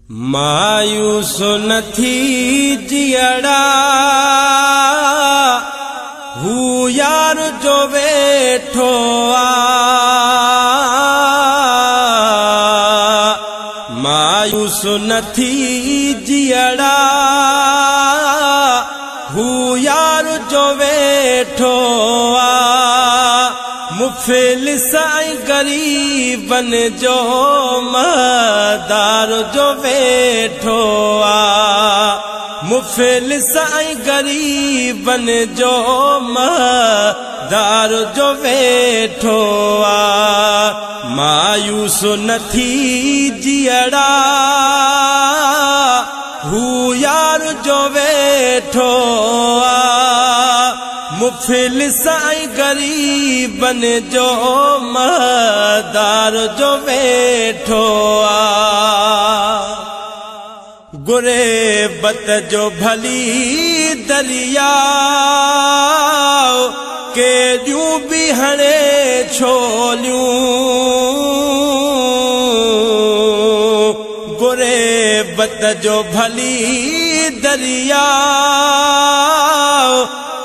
मायूस न थी जियड़ा, हू यार जो वेठो आ। मायूस न थी जियड़ा, हू यार जो वेठो आ। मुफलिस ऐं ग़रीबनि जो मदार जो वेठो आ। मुफलिस ऐं ग़रीबनि जो मदार जो वेठो आ। मायूस न थी जियड़ा, हू यार जो वेठो आ। मुफलिस ऐं ग़रीबनि जो मदार जो वेठो आ। गुरेबत जो भली दरिया, केॾियूं बि हणे छोलियूं। गुरेबत जो भली दरिया,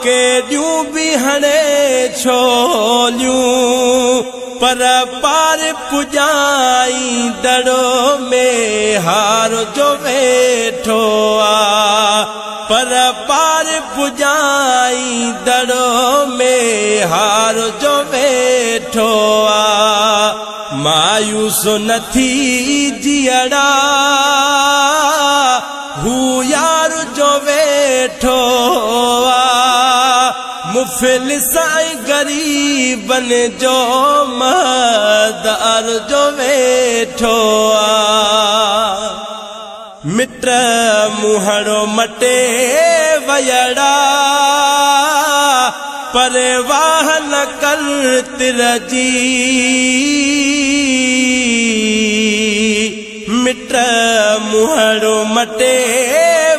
केॾियूं बि हणे छोलियूं। पर पार पुॼाईंदड़ो में हार जो वेठो आ। पर पार पुॼाईंदड़ो में हार जो वेठो आ। मायूस न थी जियड़ा, हू यार जो वेठो आ। मुफलिस ऐं ग़रीबनि जो मदार जो वेठो आ। मिट मुहड़ो मटे वयड़ा, परवाह न कर तिर जी। मिट मुहड़ो मटे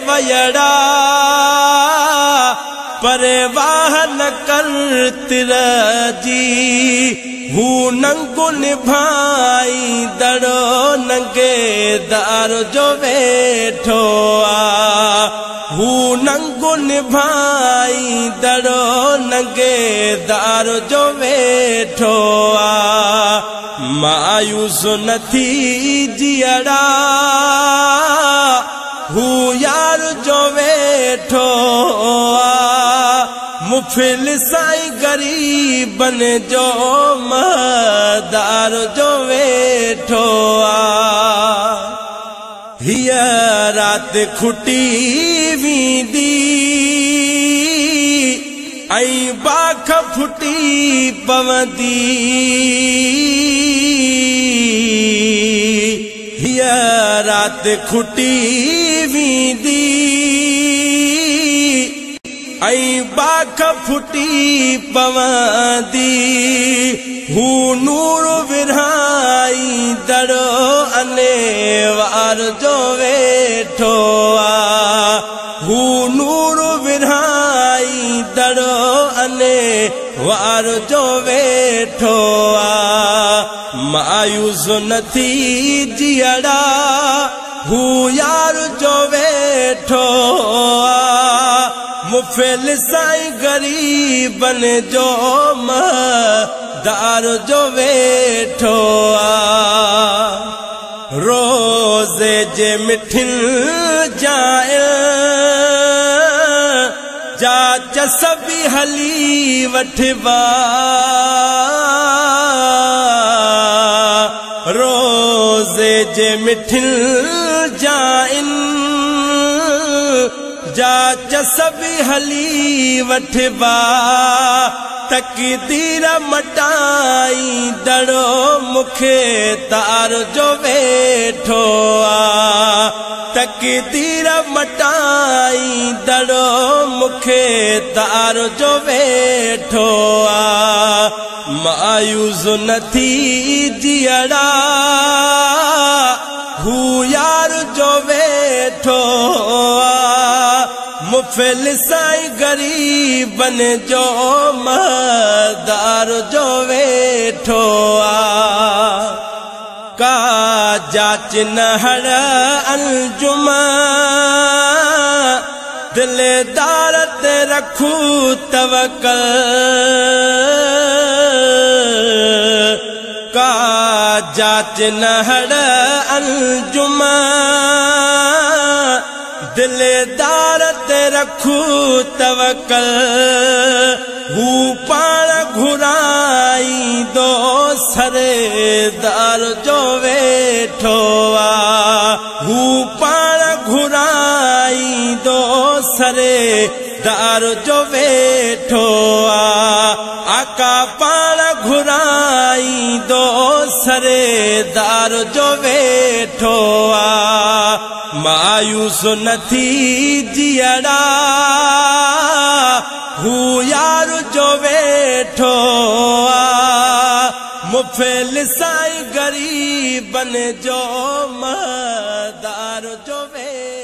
वयड़ा, परवाह न कर तिर जी। हू नंगो निभाईंदड़ो नंगेदार जो वेठो आ। हू नंगो निभाईंदड़ो नंगेदार जो वेठो आ। मायूस न थी जियड़ा, हू यार जो वेठो आ। मुफलिस ऐं ग़रीबनि जो मदार जो वेठो आ। हीअ राति खुटी वेंदी ऐं बाख फुटी पवंदी। हीअ राति खुटी वेंदी ऐं बाख फुटी पवंदी। हू नूर विरहाईंदड़ो अने वार जो वेठो आ। हू नूर विरहाईंदड़ो अने वार जो वेठो आ। मायूस न थी जियड़ा, हू यार जो वेठो आ। मुफलिस ऐं ग़रीबनि जो मदार जो वेठो आ। रोज़े जे मिठिन जाए, जा चस बि हली वठिबा। रोज़े जे मिठिन जाइन, जा चस बि हली वठिबा। तक़दीर मटाईंदड़ो मूंखे तार जो वेठो आ। तक़दीर मटाईंदड़ो मूंखे तार जो वेठो आ। मायूस न थी जियड़ा, हू यार जो वेठो आ। मुफलिस ऐं ग़रीबनि जो मदार जो वेठो आ। का ڪا جاچ نه هڙ انجم، دلدار تي رکو توڪل. ڪا جاچ نه هڙ انجم، دلدار تي رکو توڪل. هو پاڻ گهرائيندو، سردار جو ويٺو آ. هو پاڻ گهرائيندو، سردار جو ويٺو آ. آقا پاڻ گهرائيندو، سردار جو ويٺو آ. مايوس نه ٿي جيئڙا، هو يار جو ويٺو آ. مفلس غريبن جو مدار جو ويٺو.